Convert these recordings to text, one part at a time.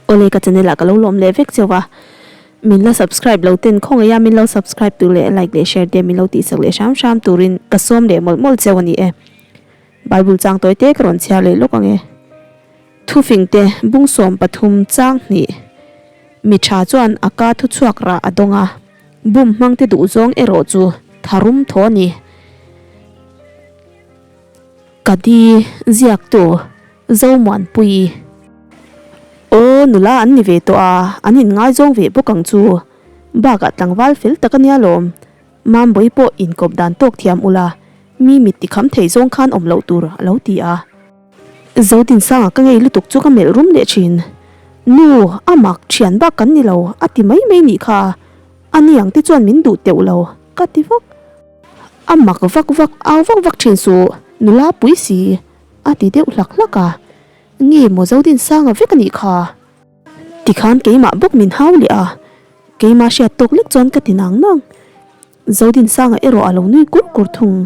Awle ka channel ah ka lo lawm leh vek cheu a, min la subscribe lo ten khawngaih a min lo subscribe tur leh like leh share te min lo tihsak leh hram hram turin ka sawm leh mawlh mawlh cheu a ni e. Bible chang tawi te ka rawn chhiar leh lawk ang e. Thufing te bungsawm pathum chang hnih mi tha chuan a ka thu chhuak rah a dawng a, bum hmang te duh zawng erawh chu tharum thaw a ni. Ka di ziaktu Zomuanpuii. Aw nula an ni ve tawh a, an inngaizawng ve bawk ang chu. Bakah tlangval fel tak a nia lawm. Mambawi pawh inkawp dan tawk thiam ula, mi mit tikham thei zawng khan awm loh tur a lo ti a. Zodinsanga ka ngei lutuk chu ka melh rum leh thin. Nu, a mak, thian bak kan ni lo, a ti mai mai nih kha. A niang te chuan min duh teuh lo, ka ti vak. A mak vak vak, au vak vak thin suh, nula pui si, a ti deuh hlak hlak a. Nge maw Zodinsanga vek a nih kha? Tikhan keimah bawk min hau leh a, keimah hriat tawk lek chuan ka ti nang nang. Zodinsanga erawh a lo nui kur kur thung.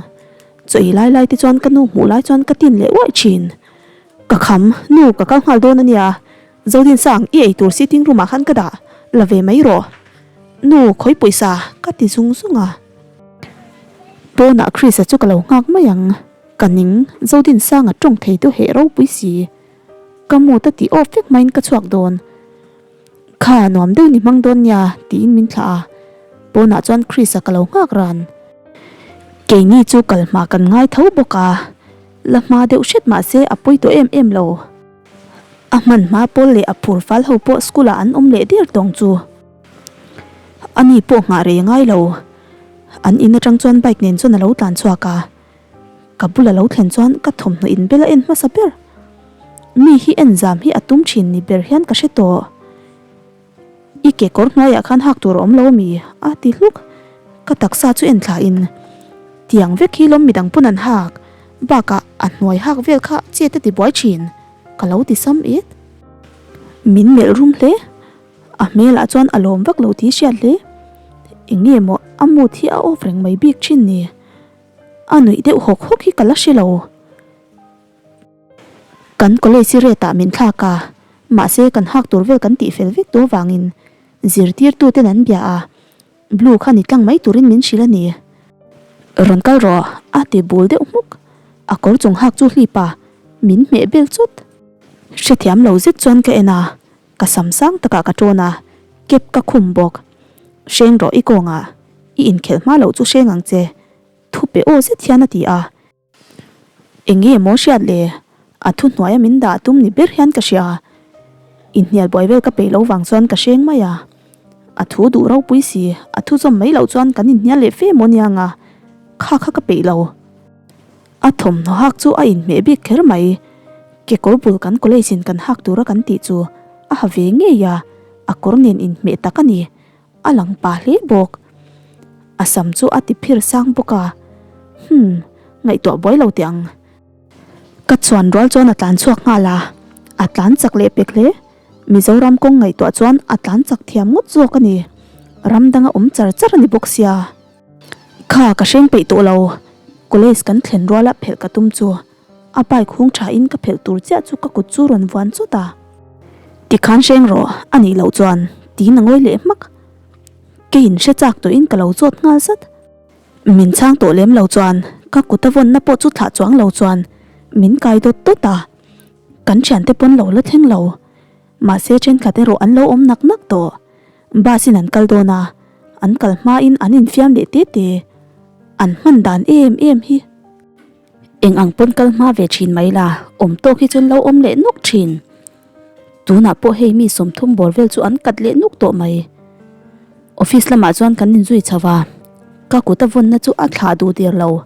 Chaw ei lai lai te chuan ka nu hmuh lai chuan ka tin leh uaih thin. Ka kham, nu ka kal nghal dawn a nia, Zodinsang i ei tur sitting room ah khan ka dah la ve mai rawh. Nu khawi pawisa ka ti zung zung a. Pawnah Chris-a chu ka lo nghak mai ang, ka ning Zodinsanga tawng thei deuh heh ropui si. Ka mood a tih awp vek hmain ka chhuak dawn. Kha nuam deuh ni hmang dawn nia tiin min thlah a, pawnah chuan Chris-a ka lo nghak ran. Keini chu kal hma kan ngai tho bawk a, la hma deuh hret mah se a pawi tawh em em lo. A hman hma pawl leh a phur fal ho pawh school ah an awm leh der tawng chu. Ani pawh nghah rei a ngai lo. An in atang chuan bike nen chuan a lo tlan chhuak a. Ka bul a lo thlen chuan ka thawmhnaw in bel a en hmasa ber. Mi hi en zam hi a tum thin ni ber hian ka hre tawh. I ke kawr hnuaiah khan hak tur a awm lo ami? a ti hluk. Ka taksa chu en thla in tiang vek hi lawm midang pawn an hak bakah a hnuai hak vel kha chet a ti buai thin ka lo ti sam et. Min melh rum hle. A hmelah chuan a lawm vak lo tih hriat hle. Eng nge maw a mood hi a off reng mai bik thin ni? A nuih deuh hawk hawk hi ka la hre lo. Kan college rate ah min thlak a, mahse kan hak tur vel kan tih fel vek tawh vangin zirtirtu ten an bia a, blue kha ni tlang mai turin min hrilh a ni. Rawn kal rawh a ti bul deuh hmuk, a kawr chung hak chu hlip a, min hmeh bel chut. Hrethiam lo zet chuan ka en a, ka sam sang takah ka tawn a, cap ka khum bawk. Hreng rawh i kawngah. I inkhelh hma loh chu hreng ang che, thu pe aw zet hian a ti a. Eng nge maw hriat le? A thu hnuaia min dah tum ni ber hian ka hria. Inhnial buai vel ka peih loh vang chuan ka hreng mai a. A thu duh ropui si, a thu zawm mai loh chuan kan inhnial leh fe maw nia nga, kha kha ka peih lo. A thawmhnaw hak chu a inhmeh bik kher mai. Kekawr bul kan college in kan hak tura kan tih chu a ha ve ngei a, a kawr nen inhmeh tak a ni. A lang pah hle bawk. A sam chu a ti phir sang bawk a. Hmm, ngaihtuah buai lo teh ang. Ka chuan rual chuan a tlan chhuak nghal a, a tlan chak leh pek hle. Mizoram kawng ngaihtuah chuan a tlan chak thiam ngawt zawk a ni. Ram danga awm char char a ni bawk sia. Kha ka hreng peih tawh lo. College kan thlen ruala phelh ka tum chu a bike hung tha in ka phelh tur chiah chu ka kut chu rawn vuan chawt a. Tikhan hreng rawh a nih loh chuan tiin a ngawi leh hmak. Keiin hre chak tawhin ka lo zawt nghal zat. Min chhang tawh lem lo chuan ka kut a vawnna pawh chu thlah chuang lo chuan min kai dawt dawt a. Kan thiante pawn lo la thleng lo. Mahse thenkhat erawh an lo awm nak nak tawh. Bus in an kal dawn a, an kal hmain an infiam leh te te. An hman dan em em hi. Eng ang pawn kal hma ve thin mai la, awm tawk hi chuan lo awm leh nuk thin. Tunah pawh hei mi 30 bawr vel chu an kat leh nuk tawh mai. Office lamah chuan kan inzui chho a, ka kut a vawnna chu a thlah duh der lo.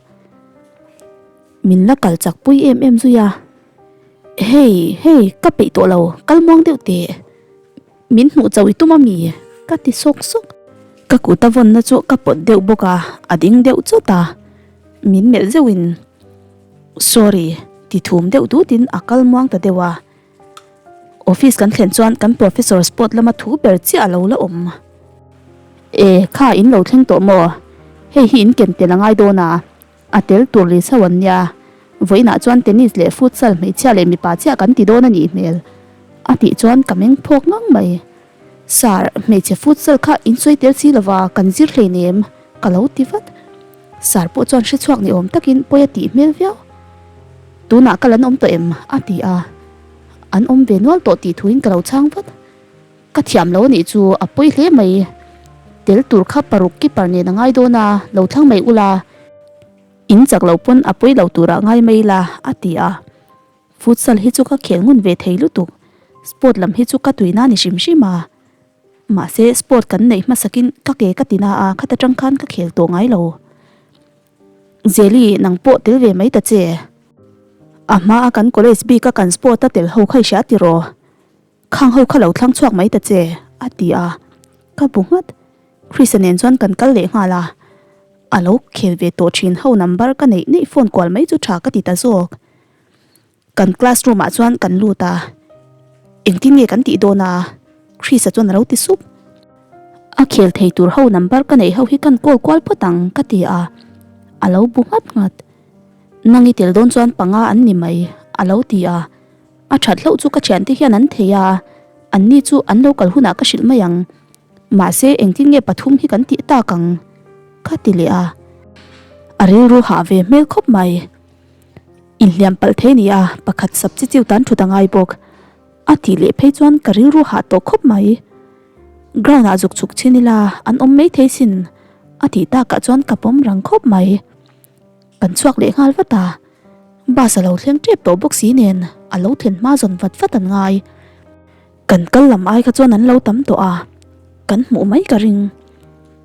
Min la kal chak pui em em zui a, Hei, hei, ka peih tawh lo, kal muang deuh teh. Min hmuh chauh i tum a mi? Ka ti sawk sawk. Ka kut a vawnna chu ka pawt deuh bawk a, a ding deuh chawt a. Min melh zeuhin, Sorry, ti thum deuh dutin a kal muang ta deuh a. Office kan thlen chuan kan professor spot lama thu ber chiah a lo la awm. E, kha in lo thleng tawh maw? Hei hi in ken tel a ngai dawn a, a tel tur ri chho an nia. Vawiinah chuan tennis leh futsal hmeichhia leh mipa chiah kan ti dawn a nih hmel. A tih chuan ka meng phawk ngang mai. Sir, hmeichhe futsal kha in sawi tel si lova kan zir hleinem ka lo ti vat. Sir pawh chuan hre chhuak ni awm takin pawi a tih hmel viau. Tunah kal an awm tawh em? a ti a. An awm ve nual tawh tih thuin ka lo chhang vat. Ka thiam lo anih chu a pawi hle mai. Tel tur kha paruk keeper nen a ngai dawn a, lo thlang mai ula. In chak lo pawn a pawi lo turah ngai mai ila, a ti a. Futsal hi chu ka khel ngun ve thei lutuk. Sport lam hi chu ka tuina ni hrim hrim a. Mahse sport kan neih hmasakin ka ke ka tina a, khata tang khan ka khel tawh ngai lo. Zeli, nang pawh tel ve mai ta che. A hmaa kan college bika kan sport a tel ho kha i hria tiraw? Khang ho kha lo thlang chhuak mai ta che, a ti a. Ka bu nghat. Chrisa nen chuan kan kal leh nghal a. A lo khel ve tawh thin ho number ka neih neih phone kual mai chu tha ka ti ta zawk. Kan classroom ah chuan kan lut a. Engtin nge kan tih dawn a? Chrisa chuan a lo ti sup. A khel thei tur ho number ka neih ho hi kan call kual phawt ang ka ti a. A lo bu nghat nghat. Nang i tel dawn chuan panga an ni mai, a lo ti a. A that hlauh chu ka thiante hian an thei a, anni chu an lo kal hunah ka hrilh mai ang. Mahse engtin nge pathum hi kan tih tak ang? Ka ti leh a. A rilru hah ve hmel khawp mai. Inhliam palh thei nia, pakhat sap chi chiu tan thut a ngai bawk. A tih leh phei chuan ka rilru hah tawh khawp mai. Ground ah zuk chhuk chhin ila an awm mai thei sin a tih takah chuan ka pawm rang khawp mai. Kan chhuak leh nghal vat a. Bus a lo thleng tep tawh bawk si nen a lo thlen hma zawn vat vat an ngai. Kan kal lam ai kha chuan an lo tam tawh a, kan hmuh mai ka ring.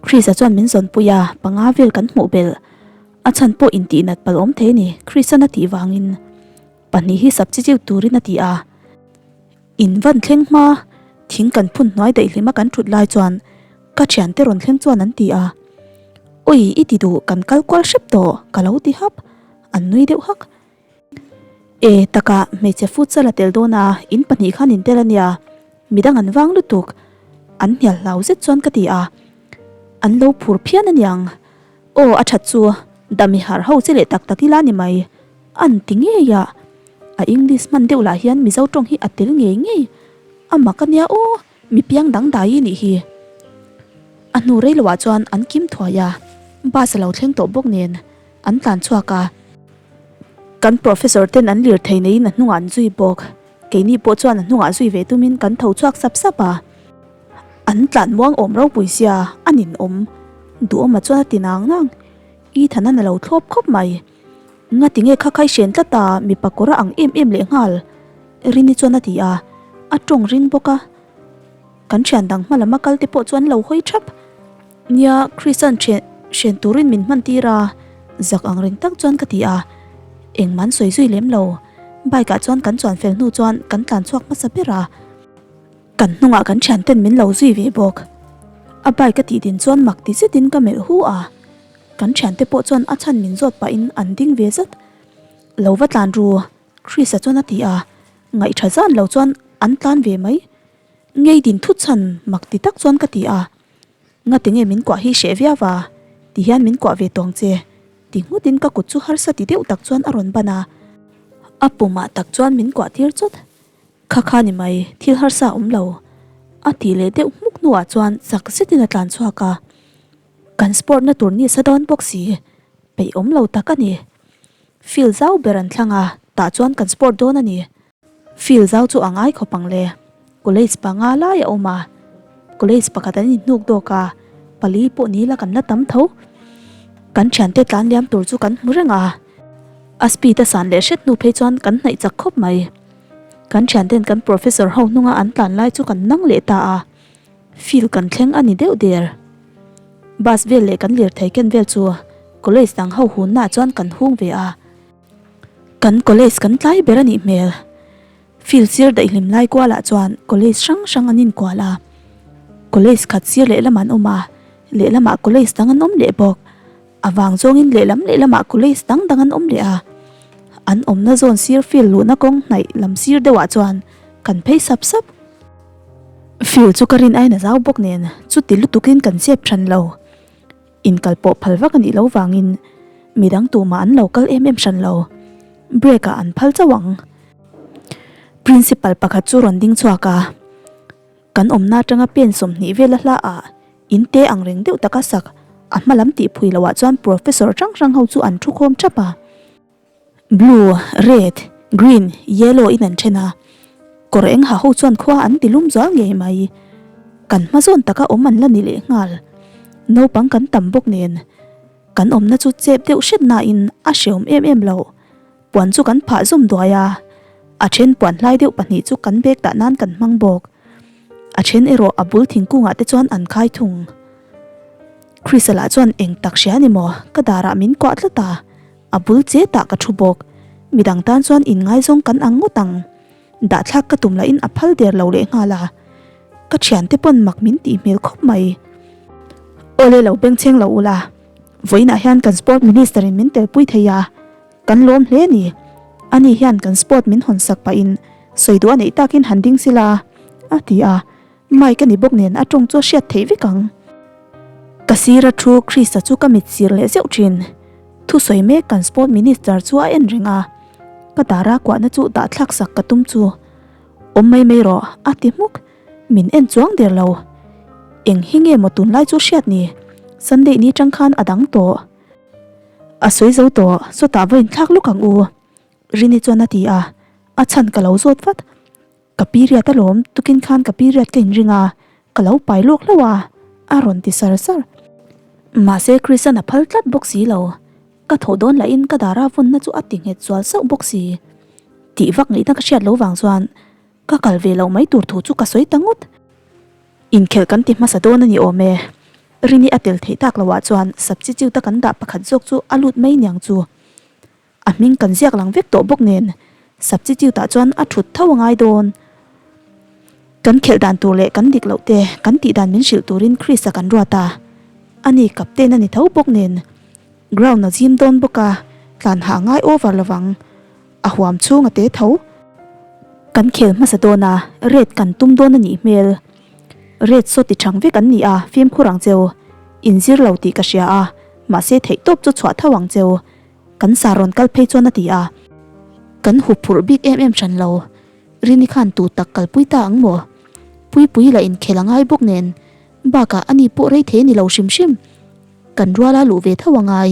Chris-a chuan min zawn pui a, panga vel kan hmuh belh. A chhan pawh intih nat palh awm thei a ni, Chris-a'n a tih vangin. Pahnih hi sap chi chiu turin a ti a. In van thleng hma, thing kan phun hnuai daih hlima kan thut lai chuan ka thiante rawn thleng chuan an ti a. Ui, i ti duh, kan kal kual hrep tawh, ka lo ti hap. An nui deuh hak. E, taka, hmeichhe futsal a tel dawn a, in pahnih khan in tel a nia, midang an vang lutuk. An hnial hlau zet chuan ka ti a. An lo phur phian a niang. Aw, a that chu, dam i harh ho che leh tak tak ila ni mai. An ti ngei a. A English hman deuh lah hian Mizo tawng hi a tel ngei ngei. A mak a nia aw, mi piang dangdai i nih hi. A hnu rei loah chuan an kim thuai a, bus a lo thleng tawh bawk nen an tlan chhuak a. Kan professor ten an lirthei neiin a hnungah an zui bawk. Keini pawh chuan a hnungah zui ve tumin kan tho chhuak sap sap a. An tlan muang awm ropui sia, a ninawm. Duhawma chuan a ti nang nang. Ethan-an a lo thlawp khawp mai. Ngati nge kha khai hren tlat a, mipa kawr a ang em em leh nghal? Rini chuan a ti a, a tawng ring bawk a. Kan thian dang hma lama kal te pawh chu an lo hawi thap. Nia, Chrisa'n hren hren turin min hman tir a, zak ang reng tak chuan ka ti a. Engmah an sawi zui lem lo. Bike ah chuan kan chuan fel hnu chuan kan tlan chhuak hmasa ber a. Kan hnungah kan thian ten min lo zui ve bawk. A bike a tih din chuan mak ti zetin ka melh hu a. Kan thiante pawh chuan a chhan min zawt pahin an ding ve zat. Lo va tlan ru, Chris-a chuan a ti a, ngaihṭha zan lo chuan an tlan ve mai. Ngei din thut chhan mak ti tak chuan ka ti a, Ngati nge min kuah hi hreh viau a, ti hian min kuah ve tawng che, ti nghutin ka kut chu harsa ti deuh tak chuan a rawn ban a, a pumah tak chuan min kuah tir chawt. Kha kha ni mai, thil harsa a awm lo, a tih leh deuh hmuk hnuah chuan chak zetin a tlan chhuak a. Kan sport na tur ni sa dawn bawk si, peih awm lo tak a ni. Field zau ber an thlang a, tah chuan kan sport dawn a ni. Field zau chu a ngai khawp ang le. College panga lai a awm a, college pakhat an inhnuk dawk a, pali pawh ni la kan la tam tho. Kan thiante tlan liam tur chu kan hmu reng a, a speed a san leh hret hnu phei chuan kan hnaih chak khawp mai. Kan thianten kan professor ho hnunga an tlan lai chu kan nang leh ta a. Field kan thleng a ni deuh der. Bus vel leh kan lirthei ken vel chu college dang ho hunna chuan kan hung ve a. Kan college kan tlai ber a nih hmel. Field sir daihlim lai kualah chuan college hrang hrang an inkual a. College khat sir lehlam an awm a, lehlamah college dang an awm leh bawk. A vang zawngin lehlam lehlamah college dang dang an awm leh a. An awmna zawn sir field luhna kawng hnaih lam sir deuhah chuan kan phei sap sap. Field chu ka rin aiin a zau bawk nen chuti lutukin kan chep than lo. Inkal pawh phal vak a nih loh vangin midang tumah an lo kal em em hran lo. Break ah an phal chauh ang. Principal pakhat chu rawn ding chhuak a, kan awmna atanga pen 20 vel a hla ah in te ang reng deuh taka sak a hma lam tih phui loh ah chuan professor hrang hrang ho chu an thu khawm thap a. Blue, red, green, yellow in an then a, kawr eng ha ho chuan khua an ti lum zual ngei mai. Kan hma zawn taka awm an la ni leh nghal. Naupang kan tam bawk nen kan awmna chu chep deuh hret nain a hreawm em em lo. Puan chu kan phah zawm duai a, a then puan hlai deuh pahnih chu kan bag dah nan kan hmang bawk. A then erawh a bul thingkungah te chuan an khai thung. Chrisa lah chuan eng tak hria ni maw, ka darah min kuah tlat a, a bul che tah ka thu bawk. Midang tan chuan inngaizawng kan ang ngawt ang. Dahthlak ka tum lahin a phal der lo leh nghal a, ka thiante pawn mak min tih hmel khawp mai. Awle lo bengchheng lo ula, vawiinah hian kan sport minister in min telpui thei a, kan lawm hle ni. Ani hian kan sport min hawn sak pahin sawi duh a neih takin han ding sila, a ti a. Mike a ni bawk nen a tawng chu a hriat theih vek ang. Ka sira thu Christ-a chu ka mit sir leh zeuh thin. Thusawi mek kan sport minister chu a en reng a, ka dara kuahna chu dah thlak sak ka tum chu. Awm mai mai rawh a ti hmuk, min en chuang der lo. Eng hi nge maw tunlai chu hriat ni? Sunday ni tang khan a dang tawh. A sawi zo tawh, sawtah va inthlak lawk ang u. Rini chuan a ti a, a chhan ka lo zawt vat. Ka period alawm, tukin khan ka period ka inring a, ka lo pai lawk hlauh a, a rawn ti sar sar. Mahse Chrisan a phal tlat bawk si lo, ka thawh dawn lahin ka dara vawnna chu a ti nghet zual sauh bawk si. Tih vak ngaihna ka hriat lo vang chuan ka kal ve loh mai tur thu chu ka sawi ta ngawt. Inkhelh kan ti hmasa dawn a ni awm e, Rini a tel theih tak loah chuan substitute a kan dah pakhat zawk chu a lut mai niang chu. A hming kan ziak lang vek tawh bawk nen substitute ah chuan a thut tho a ngai dawn. Kan khelh dan tur leh kan dik loh te kan tih dan min hrilh turin Chris-a kan ruat a, ani captain a ni tho bawk nen ground a zim dawn bawk a, tlan hah ngai over lovang a huam chhung a te tho. Kan khel hmasa dawn a, red kan tum dawn a nih hmel. Red saw ti chang vek an ni a, fimkhur ang cheu. Inzir lo tih ka hria a, mahse theihtawp chu chhuah tho ang cheu. Kan sa rawn kal phei chuan a ti a, kan hup phurh bik em em hran lo. Rini khan tu tak kalpui ta ang maw? Puipui lah inkhel a ngai bawk nen, bakah ani pawh rei thei a ni lo hrim hrim. Kan ruala luh ve tho a ngai.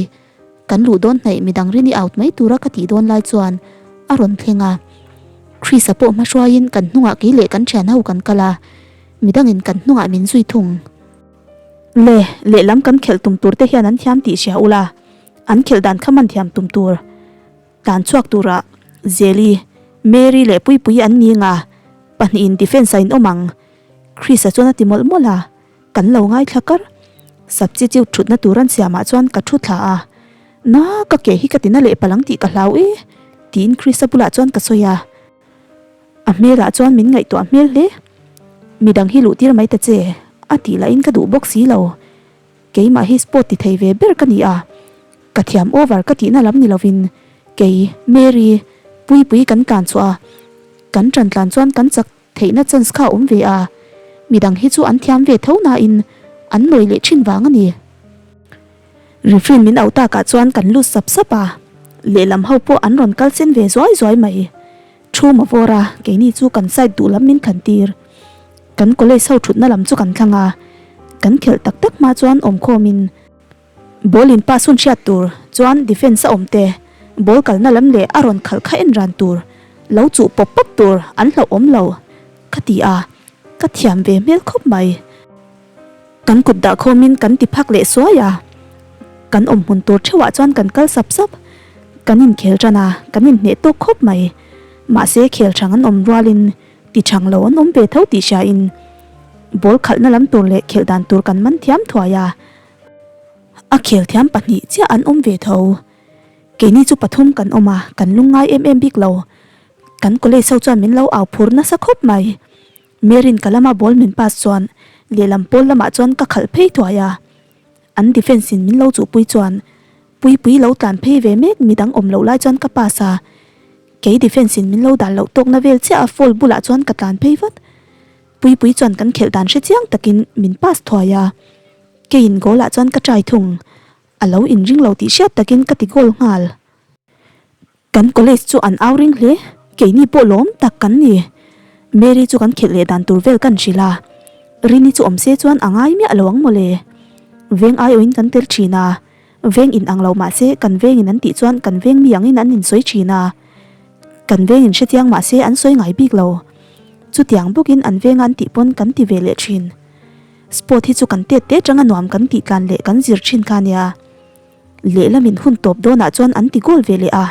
Kan luh dawn hnaih midang Rini out mai tura ka tih dawn lai chuan a rawn thleng a. Chrisa pawh hma hruaiin kan hnungah kei leh kan thian ho kan kal a, midangin kan hnungah min zui thung. Le, lehlam kan khelh tum tur te hian an thiam tih hria ula. An khelh dan kha man thiam tum tur tlan chhuak tura Zeli, Mary leh Puipuii an ni nga, pahnihin defence a inawm ang. Chris-a chuan a ti mawlh mawlh a, kan lo ngaithla kar. Substitute thutna tur an siamah chuan ka thu thla a, Na, ka ke hi ka tina leh palang tih ka hlau e, tiin Chris-a bulah chuan ka sawi a. A hmelah chuan min ngaihtuah hmel hle. Midang hi luh tir mai ta che, a tih lahin ka duh bawk si lo. Keimah hi sport ti thei ve ber ka ni a, ka thiam over ka tihna lam ni lovin kei, Mary, Puipui kan tlan chhuah a, kan ṭan tlan chuan kan chak theihna chance kha a awm ve a, midang hi chu an thiam ve tho nain an nawi leh ṭhin vang a ni. Referee min auh takah chuan kan lut sap sap a, lehlam ho pawh an rawn kal sen ve zuai zuai mai. Thu ma vawr a, keini chu kan side duh lam min thlan tir. Kan college ho thutna lam chu kan thlang a, kan khelh tak tak hma chuan awmkhawmin ball in pass hun hriat tur chuan defence a awm te, ball kalna lam leh a rawn khalh kha en ran tur, lo chuh pawp pawp tur an hlauh awm lo ka ti a, ka thiam ve hmel khawp mai. Kan kut dah khawmin kan ti phak leh suai a, kan awm hmun tur theuhah chuan kan kal sap sap. Kan inkhel tan a, kan inhneh tawk khawp mai. Mahse khel thang an awm rualin ti thang lo an awm ve tho tih hriain ball khalhna lam tur leh khelh dan tur kan man thiam thuai a, a khel thiam pahnih chiah an awm ve tho. Keini chu pathum kan awm a, kan lungngai em em bik lo. Kan college ho chuan min lo au phur nasa khawp mai. Mary'n ka lama ball min pass chuan lehlam pawl lamah chuan ka khalh phei thuai a, an defence in min lo chuhpui chuan Puipui lo tlan phei ve mek midang awm loh lai chuan ka pass a, kei defence in min lo dan loh tawkna vel chiah a foul bulah chuan ka tlan phei vat. Puipui chuan kan khelh dan hre chiang takin min pass thuai a, keiin goal ah chuan ka try thung, a lo inring lo tih hriat takin ka ti goal nghal. Kan college chu an au ring hle. Keini pawh lawm tak kan ni. Mary chu kan khelh leh dan tur vel kan hrilh a, Rini chu awm se chuan a ngai miah lo ang mawle. Veng aiawhin kan tel thin a, veng in ang lo mah se kan vengin an tih chuan kan veng mi angin an insawi thin a. Kan vengin hrechiang mah se an sawi ngai bik lo. Chutiang bawkin an venga an tih pawn kan ti ve leh thin. Sport hi chu kan tet te tanga nuam kan tih tlan leh kan zir thin kha nia. Lehlamin hun tawp dawnah chuan an ti goal ve leh a,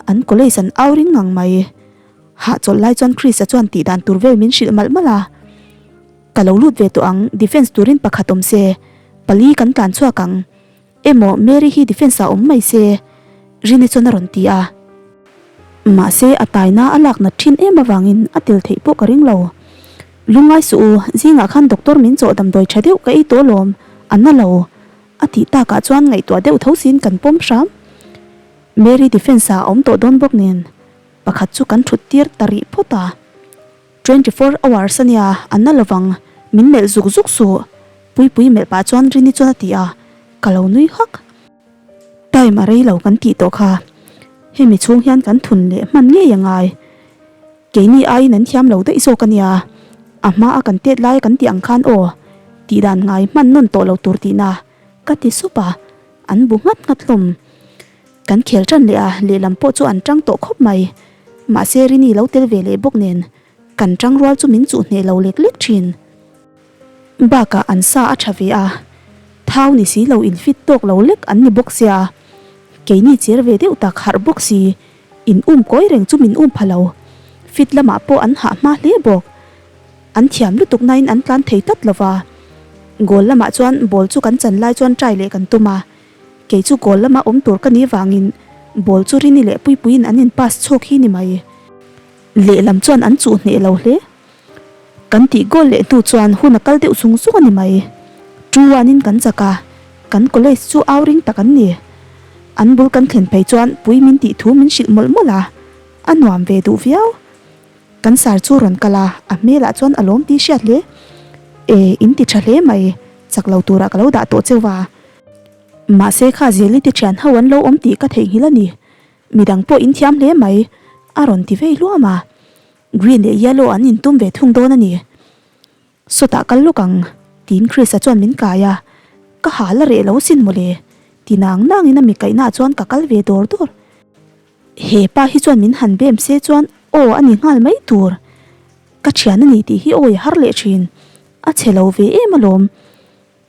an college an au ring ngang mai. Hahchawlh lai chuan Chris-a chuan tih dan tur vel min hrilh malh malh a. Ka lo lut ve tawh ang, defence turin pakhat awm se, pali kan tlan chhuak ang. Emaw Mary hi defence ah awm mai se, Rini chuan a rawn ti a. Mahse a taina a lak nat thin em avangin a tel theih pawh ka ring lo. Lungngai suh u, zingah khan doctor min chawh damdawi tha deuh ka ei tawh lawm, a na lo. A tih takah chuan ngaihtuah deuh tho siin kan pawm hram. Mary defence ah a awm tawh dawn bawk nen pakhat chu kan thut tir ta rih phawt a. 24 hours a nia, a na lovang, min melh zuk zuk suh. Puipui melh pah chuan Rini chuan a ti a, ka lo nui hak. Time a rei lo kan tih tawh kha, hemi chhung hian kan thun leh hman ngei a ngai. Keini aiin an thiam lo daih zawk a nia, a hma a kan tet lai kan tih ang khan aw, tih dan ngai hman nawn tawh lo tur tihna, ka ti sup a, an bu nghat nghat hlawm. Kan khel tan leh a, lehlam pawh chu an tang tawh khawp mai. Mahse Rini lo tel ve leh bawk nen, kan tang rual chu min chuh hneh lo lek lek thin. Bakah an sa a tha ve a, thau ni si lo in fit tawk lo lek an ni bawk sia, keini cher ve deuh tak harh bawk si, in um kawi reng chu min um pha lo. Fit lamah pawh an hah hma hle bawk. An thiam lutuk nain an tlan thei tlat lo va. Goal lamah chuan ball chu kan chan lai chuan try leh kan tum a, Kei chu goal lama awm tur ka nih vangin ball chu Rini leh Puipuiin an in pass chhuak hi ni mai. Lehlam chuan an chuh hneh lo hle. Kan tih goal leh hnu chuan hun a kal deuh zung zung a ni mai. Two-one in kan chak a, kan college chu au ring tak an ni. An bul kan thlen phei chuan Pui min tih thu min hrilh mawlh mawlh a, a nuam ve duh viau. Kan sar chu rawn kal a, a hmelah chuan a lawm tih hriat hle. E, in ti tha hle mai, chak lo turah ka lo dah tawh cheu va. Mahse kha Zeli te thian ho an lo awm tih ka theihnghilh a ni. Midang pawh in thiam hle mai, a rawn ti vei hluam a. Green leh yellow an intum ve thung dawn a ni. Sawtah kal lawk ang, tiin Chris-a chuan min kai a. Ka ha la reh lo sin mawle, ti nang nangin a mi kaihnaah chuan ka kal ve dawr dawr. He pa hi chuan min han bem se chuan aw a ni nghal mai tur. Ka thian a ni tih hi awi a har leh thin. A chhe lo ve em alawm.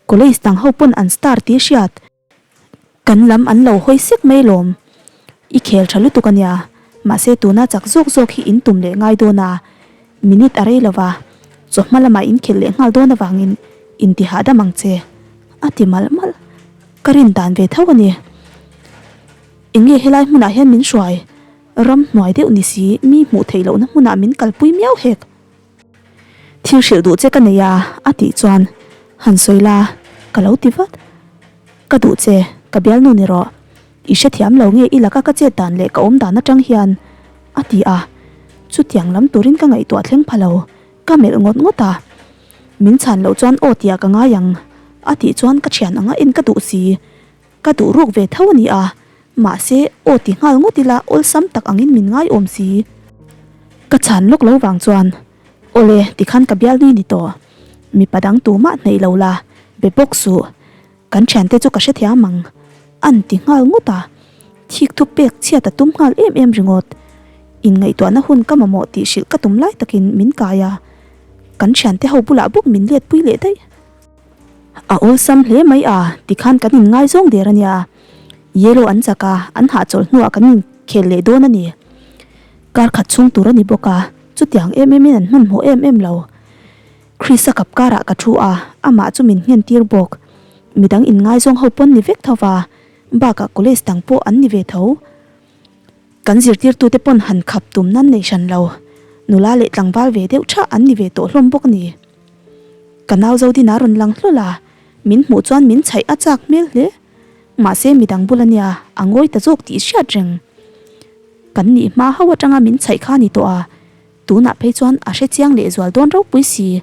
College dang ho pawn an star tih hriat. Kan lam an lo hawi sek mai lawm. I khel tha lutuk a nia. Mahse tuna chak zawk zawk hi in tum leh ngai dawn a. Minute a rei lo va. Chawhma lamah in khelh leh nghal dawn avangin inti hahdam ang che. A ti malh malh. Ka rin dan ve tho a ni. Enge helai hmunah hian min hruai? Ram hnuai deuh ni si mi hmuh theih lohna hmunah min kalpui miau hek. Thil hrilh duh che ka nei a, a tih chuan han sawi la ka lo ti vat. Ka duh che, ka bialnu ni rawh. I hrethiam lo nge i laka ka chet dan leh ka awm dan atang hian, a ti a. Chutiang lam turin ka ngaihtuah thleng pha lo, ka melh ngawt ngawt a. Min chhan loh chuan aw tiah ka ngai ang, a tih chuan ka thian anga en ka duh si. Ka duh ruk ve tho a ni a, mahse aw ti nghal ngawt ila awlsam tak angin min ngai awm si. Ka chhan lawk lo vang chuan, Awle, tikhan ka bialnui ni tawh. Mipa dang tumah hneih lo la, be bawk suh. Kan thiante chu ka hrethiam ang, an ti nghal ngawt a. Thik thu pek chhiat a tum nghal em em ringawt. Inngaihtuahna hun ka mamawh tih hrilh ka tum lai takin min kai a, kan thiante ho bulah bawk min letpui leh daih. A awlsam hle mai a, tikhan kan inngaizawng der a nia. Yellow an chak a, an hahchawlh hnuah kan inkhel leh dawn a ni. Kar khat chhung tur a ni bawk a, chutiang em emin an hmanhmawh em em lo. Chris-a kap karah ka thu a, amah chu min nghen tir bawk. Midang inngaizawng ho pawn ni vek tho va, bakah college dang pawh an ni ve tho. Kan zirtirtute pawn han khap tum nan nei hran lo. Nula leh tlangval ve deuh thah an ni ve tawh hlawm bawk a ni. Ka nau Zodina rawn lang hlawl a, min hmuh chuan min chhaih a chak hmel hle. Mahse midang bul a nia, a ngawi ta zawk tih hriat reng. Kan nih hma ho atanga min chhaih kha a ni tawh a, tunah phei chuan a hre chiang leh zual dawn ropui si.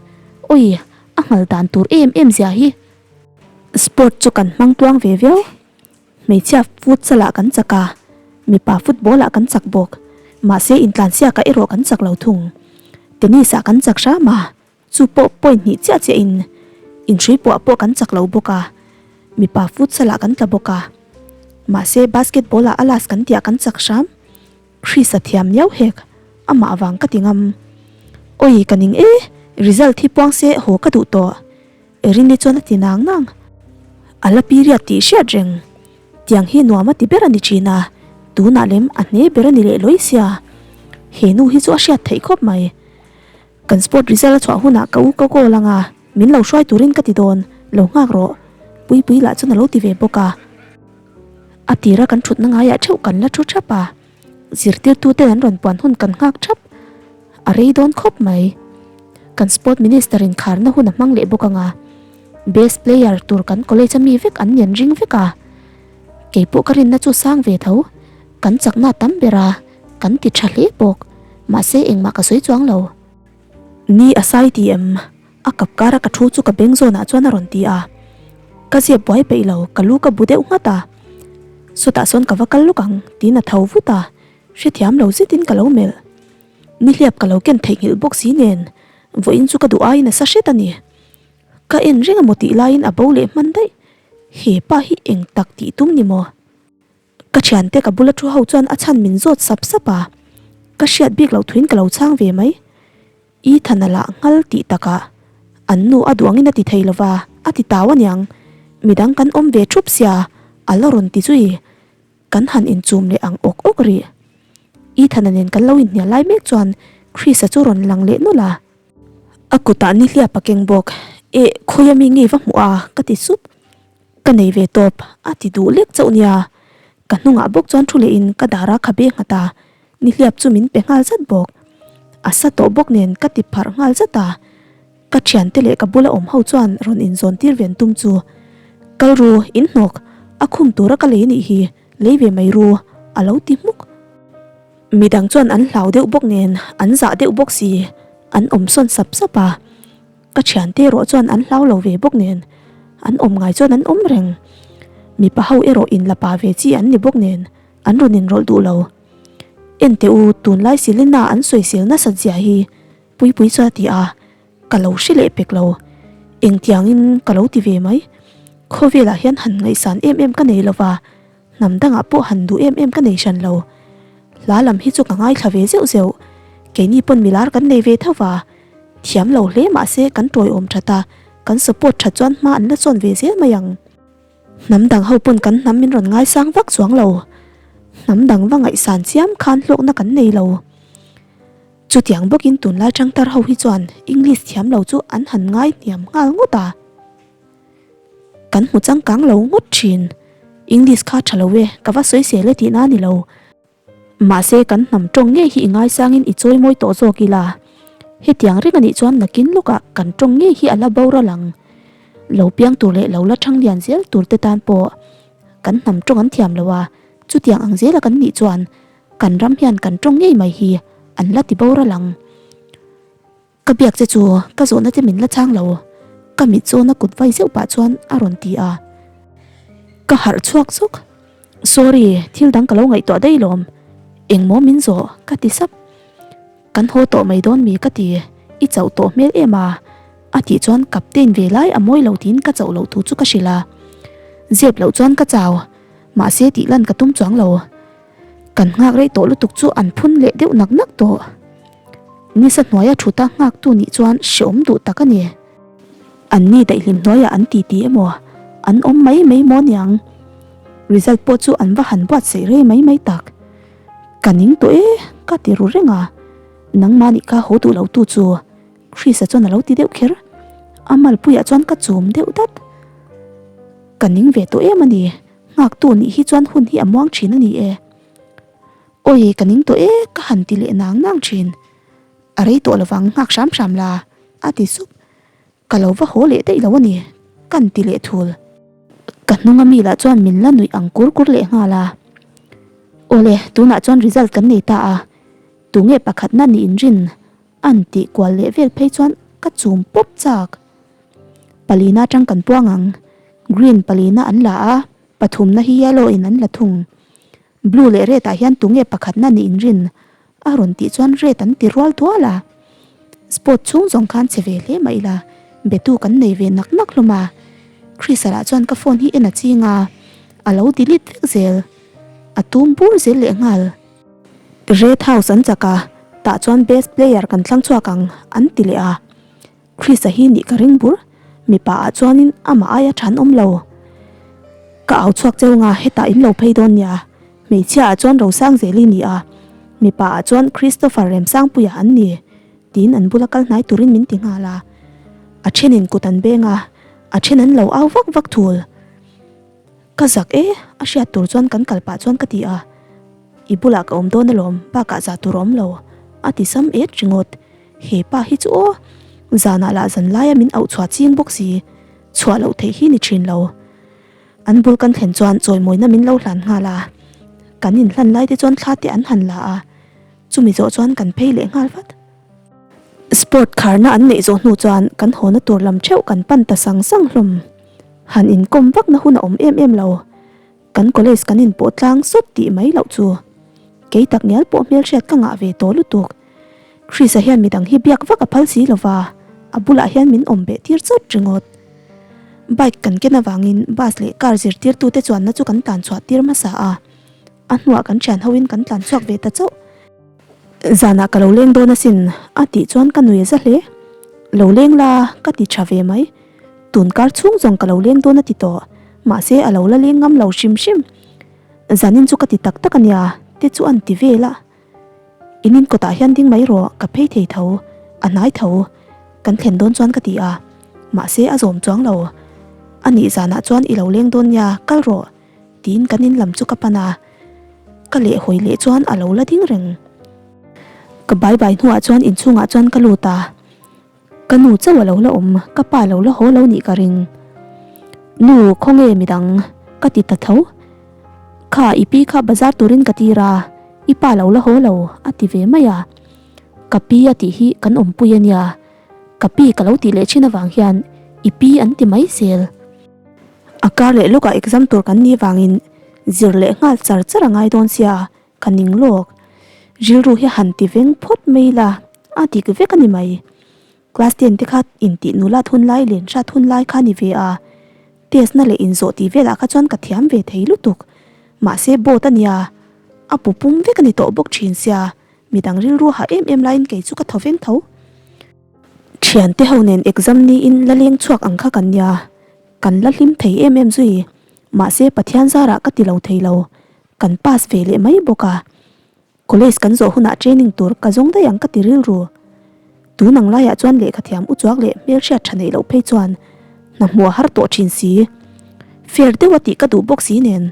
Awi, a nghal dan tur em em zia hi. Sport chu kan hmang tluang ve viau. Hmeichhia futsal ah kan chak a, mipa football ah kan chak bawk. Mahse intlansiakah erawh kan chak lo thung. Tennis ah kan chak hram a, chu pawh point hnih chiah chiah in inhrui puah pawh kan chak lo bawk a, mipa futsal ah kan tla bawk a. Mahse basketball ah a last kan tihah kan chak hram. Chris-a thiam niau hek, amah vang ka ti ngam. Awi ka ning e, result hi puang se haw ka duh tawh. Erin-i chuan a ti nang nang. A la period tih hriat reng. Tiang hi nuam a ti ber a ni thin a, tunah lem a hne ber a ni leh lawi sia. He nu hi chu a hriat theih khawp mai. Kan sport result a chhuah hunah ka u ka call ang a, min lo hruai turin ka ti dawn, lo nghak rawh. Puipui lah chuan a lo ti ve bawk a. A tira kan thutna ngaiah theuh kan la thu thap a, zirtirtuten an rawn puan hun kan nghak thap. A rei dawn khawp mai. Kan sport minister in kharna hun a hmang leh bawk ang a, best player tur kan college a mi vek an nian ring vek a. Kei pawh ka rinna chu sang ve tho, kan chakna tam ber a, kan ti tha hle bawk, mahse engmah ka sawi chuang lo. Ni a sai ti em? A kap kara ka thu chu ka beng zawnah chuan a rawn ti a, ka ziap buai peih lo, ka lu ka bu deuh nghat a. Sawtah sawn ka va kal lawk ang tiin a tho vut a, hrethiam lo zetin ka lo melh. Nihliap ka lo ken theihnghilh bawk si nen, vawiin chu ka duh aiin a sa hret a ni. Ka en reng amaw tih laiin a bo leh hman daih, he pa hi eng tak tih tum ni maw? Ka thiante ka bula thu ho chuan a chhan min zawt sap sap a, ka hriat bik loh thuin ka lo chhang ve mai. Ethan a lah nghal tih takah an nu a duh angin a ti thei lova, a ti tau aniang, midang kan awm ve thup sia a la rawn ti zui, kan han inchum leh ang awk awk rih. Ethan-a nen kan lo inhnial lai mek chuan Chris-a chu rawn lang leh nawlh a. A kutah nihliap a keng bawk, Eh, khawi ami ngei va hmuh a? ka ti sup. Ka nei ve tawp, a ti duh lek chauh nia. Ka hnungah bawk chuan thu lehin ka dar a khabe nghat a, nihliap chu min pe nghal zat bawk. A sa tawh bawk nen ka ti pharh nghal zat a. Ka thiante leh ka bula awm ho chuan rawn inzawn tir ven tum chu, Kal ru, in hnawk, a khum tura ka lei nih hi, lei ve mai ru, a lo ti hmuk. Midang chuan an hlau deuh bawk nen an zah deuh bawk si, an awm sawn sap sap a. Ka thiante erawh chuan an hlau lo ve bawk nen an awm ngai chuan an awm reng. Mipa ho erawh in la pa ve chi an ni bawk nen an rawn inrawlh duh lo. Enteh u, tunlai Selena an sawisel nasat zia hi Puipui chuan a ti a, ka lo hre leh pek lo. Engtiangin ka lo ti ve mai. Khawvelah hian han ngaihsan em em ka nei lo va, Hnam dangah pawh han duh em em ka nei hran lo. Hla lam hi chu ka ngaithla ve zeuh zeuh. Keini pawn milar kan nei ve tho va. Thiam lo hle mahse kan tawiawm that a, kan support that chuan hma an la sawn ve zel mai ang. Hnam dang ho pawn kan hnam min rawn ngaisang vak chuang lo. Hnam dang va ngaihsan chiam khan hlawkna kan nei lo. Chutiang bawkin tunlai ṭangtar ho hi chuan English thiam lo chu an han ngai hniam nghal ngawt a. Kan hmu changkang lo ngawt thin. English kha tha lo e, ka va sawi sel e tihna a ni lo. Mahse kan hnam tawng ngei hi i ngaisangin i chawi mawi tawh zawk ila. Hetiang reng a nih chuan nakin lawkah kan tawng ngei hi a la boral ang. Lo piang tur leh lo la thang lian zel tur te tan pawh kan hnam tawng an thiam lo a, chutiang ang zela kan nih chuan kan ram hian kan tawng ngei mai hi an la ti boral ang. Ka biak che chu ka zawhna te min la chang lo, ka mit zawna kut vai zeuh pah chuan a rawn ti a. Ka harh chhuak zawk, Sorry, thil dang ka lo ngaihtuah daih lawm, engmaw min zawh ka ti sap. Kan haw tawh mai dawn mi ka ti, i chauh tawh hmel em a, a tih chuan captain ve lai a mawi lo tiin ka chauh loh thu chu ka hrilh a. Zep loh chuan ka chau, mahse tih lan ka tum chuang lo. Kan nghak rei tawh lutuk chu an phun leh deuh nak nak tawh. Nisa hnuaia thuta nghaktu nih chuan hreawm duh tak a ni. An ni daihlim hnuaiah an ti ti emaw, an awm mai mai maw niang. Result pawh chu an va han buatsaih rei mai mai tak. Ka ning tawh e, ka ti ru reng a. Nangmah nih kha haw duh lo tu chu Chris-a chuan a lo ti deuh kher. A malpuiah chuan ka chum deuh dat. Ka ning ve tawh em a ni. Nghaktu nih hi chuan hun hi a muang thin a ni e. Awi ka ning tawh e ka han ti leh nang nang thin. A rei tawh lovang nghak hram hram la a ti sup. Ka lo va haw leh daih lo a ni kan ti leh thul. Ka hnunga mi lah chuan min la nuih ang kur kur leh nghal a. Awle tunah chuan result kan nei ta a, tunge pakhatna nih inrin an tih kual leh vel phei chuan ka chum pawp chak. Palina atang kan puang ang. Green palina an la a, pathumna hi yellow in an la thung. Blue leh red ah hian tunge pakhatna nih inrin? A rawn tih chuan red an ti rual dual a. Sport chhung zawng khan che ve hle mah ila, betu kan nei ve nak nak hlawm a. Chrisa lah chuan ka phone hi en a ching a, a lo delete vek zel. A tum bur zel leh nghal. Red house an chak a, tah chuan best player kan thlang chhuak ang an ti leh a. Chrisa hi nih ka ring bur, mipa ah chuanin amah aia than awm lo. Ka au chhuak cheu nga hetah in lo phei dawn nia, hmeichhia ah chuan Rosangzeli ni a, mipa ah chuan Christopher Remsangpuia an ni, tiin an bula kal hnai turin min ti nghal a. A thenin kut an beng a, a then an lo au vak vak thul. Ka zak e, a hriat tur chuan kan kal pah chuan ka ti a, I bulah ka awm dawn alawm, bakah zah tur a awm lo, a ti sam et ringawt. He pa hi chu aw, zanah lah zan laia min auh chhuah ching bawk si, chhuah loh theih hi ni thin lo. An bul kan thlen chuan chawimawina min lo hlan nghal a, kan inhlan lai te chuan thla te an han la a, chumi zawh chuan kan phei leh nghal vat. Sport kharna an neih zawh hnu chuan kan hawna tur lam theuh kan pan ta sang sang hlawm. Han inkawm vakna hun a awm em em lo. Kan college kan inpawh tlang sawt tih mai loh chu. Kei tak ngial pawh hmelhriat ka ngah ve tawh lutuk. Chris-a hian midang hi biak vak a phal si lova, a bulah hian min awm beh tir chawt ringawt. Bike kan ken avangin bus leh car zirtirtute chuanna chu kan tlan chhuah tir hmasa a, a hnuah kan thian hoin kan tlan chhuak ve ta chauh. Zanah ka lo leng dawn asin a tih chuan ka nui a za hle. Lo leng la ka ti tha ve mai. Tun kar chhung zawng ka lo leng dawn a ti tawh, mahse a lo la leng ngam lo hrim hrim. Zanin chu ka ti tak tak a nia, te chu an ti vel a. In in kawtah hian ding mai rawh, ka phei thei tho, a hnai tho. Kan thlen dawn chuan ka ti a, mahse a zawm chuang lo. A nih zanah chuan i lo leng dawn nia, kal rawh, tiin kan in lam chu ka pan a. Ka lehhawi leh chuan a lo la ding reng. Ka bai bai hnuah chuan inchhungah chuan ka lut a. Ka nu chauh a lo la awm, ka pa lo la haw lo nih ka ring. Nu, khawnge midang? Ka ti ta tho. Kha, i pi kha bazar turin ka tir a, i pa lo la haw lo, a ti ve mai a. Ka pi a tih hi kan awmpui a nia. Ka pi ka lo tih leh thin avang hian i pi an ti mai zel. A kar leh lawkah exam tur kan nih vangin zir leh nghal char char a ngai dawn sia, Ka ning lawk. Rilru hi han ti veng phawt mai la, a dik vek a ni mai. Class ten te kha intih nulat hun lai len hrat hun lai kha ni ve a, test na leh inzawh tih velah kha chuan ka thiam ve thei lutuk. Mahse board a nia, a pu pum vek a ni tawh bawk thin sia, midang rilru hah em em laiin kei chu ka thaw veng tho. Thiante ho nen exam niin la leng chhuak ang kha kan nia, kan la hlim thei em em zui. Mahse Pathian zarah ka ti lo thei lo, Kan pass ve leh mai bawk a, college kan zawh hunah training tur ka zawng daih ang ka ti rilru. Tun ang laiah chuan lehkha thiam uchuak leh hmelhriat tha neih loh phei chuan hna hmuh a har tawh thin si. Fair deuha tih ka duh bawk si nen,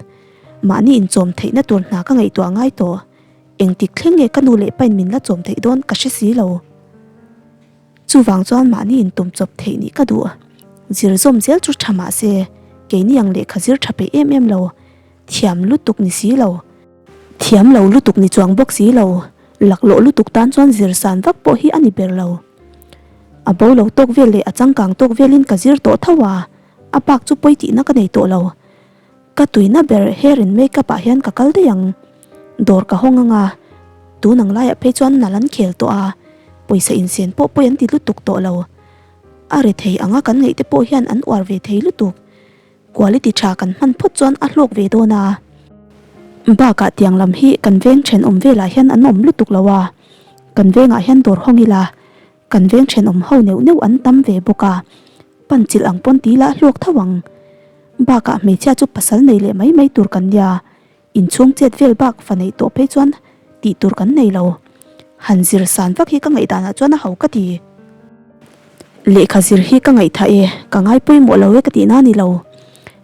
mahni inchawm theihna tur hna ka ngaihtuah ngai tawh. Engtik thleng nge ka nu leh pain min la chawm theih dawn ka hre si lo. Chuvang chuan mahni intum chawp theih nih ka duh. Zir zawm zel chu tha mah se, keini ang lehkha zir tha peih em em lo. Thiam lutuk ni si lo. Thiam lo lutuk ni chuang bawk si lo. Laklawh lutuk tan chuan zir san vak pawh hi a ni ber lo. A bo lo tawk vel leh a changkang tawk velin ka zir tawh tho a, a bak chu pawi tihna ka nei tawh lo. Ka tuina ber hair in make up ah hian ka kal daih ang. Dawr ka hawng ang a, tun ang laiah phei chuan nal an khel tawh a, pawisa insen pawh pawi an ti lutuk tawh lo. A rethei anga kan ngaih te pawh hian an uar ve thei lutuk. Quality tha kan hman phawt chuan a hlawk ve dawn a. Bakah tiang lam hi kan veng thenawm velah hian an awm lutuk lo a, kan vengah hian dawr hawng ila kan veng thenawm ho neuh neuh an tam ve bawk a, pan chilh ang pawn ti la hlawk tho ang. Bakah hmeichhia chu pasal nei leh mai mai tur kan nia, Inchhung chet vel bak fa neih tawh phei chuan tih tur kan nei lo. Han zir san vak hi ka ngaihdanah chuan a ho ka ti. Lehkha zir hi ka ngaihthah e, ka ngai pawimawh lo e ka tihna a ni lo.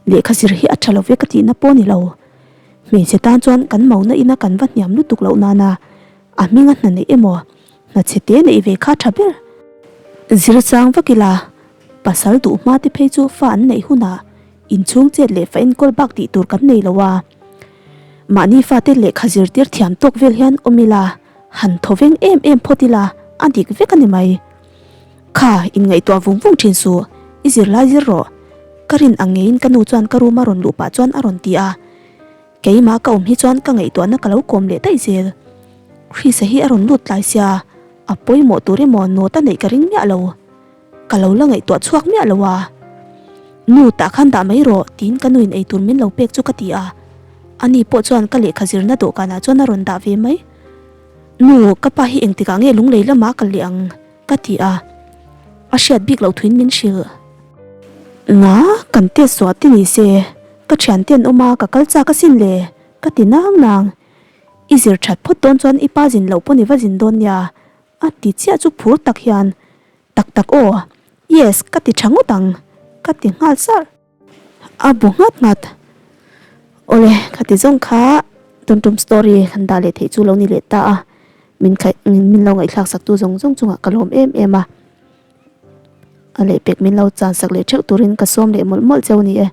Lehkha zir hi a tha lo ve ka tihna pawh a ni lo. Hmeichhe tan chuan kan mauna ina kan va hniam lutuk loh nana a hminga hna neih emaw hna chhe te neih ve kha tha ber. Zir chang vak ila pasal duh hma te phei chu fa an neih hunah Inchhung chet leh fa enkawl bak tih tur kan nei lo a, mahni fate lehkha zirtir thiam tawk vel hian awm ila, han thaw veng em em phawt ila a dik vek a ni mai. Kha, inngaihtuah vung vung thin suh, i zirlai zir rawh. Ka rin ang ngeiin ka nu chuan ka room a rawn luh pah chuan a rawn ti a, keimah ka awm hi chuan ka ngaihtuahna ka lo kawm leh daih zel. Chrisa hi a rawn lut tlai sia, a pawimawh tur emaw note a neih ka ring miah lo. Ka lo la ngaihtuah chhuak miah lo a. Nu tah khan dah mai rawh tiin ka nuin eitur min lo pek chu ka ti a. Ani pawh chuan ka lehkha zirna dawhkanah chuan a rawn dah ve mai. Nu, ka pa hi engtikah nge lunglei lamah ka leh ang? ka ti a. A hriat bik loh thuin min hrilh. Nga, kan test suah ti ni se, ka thiante an awm a, ka kal chak asin le, ka ti nang nang. I zir that phawt dawn chuan i pa zin loh pawn i va zin dawn nia, a ti chiah chu phur tak hian, Tak tak aw, yes, ka ti tha ngawt ang, ka ti nghal sar. A bu nghat nghat. Awle, khati zawng kha Tumtum story kan dah leh theih chu lo ni leh ta a, min khaih min lo ngaihthlak sak tu zawng zawng chungah ka lawm em em a. A lehpek min lo chan sak leh theuh turin ka sawm leh mawlh mawlh cheu ni e.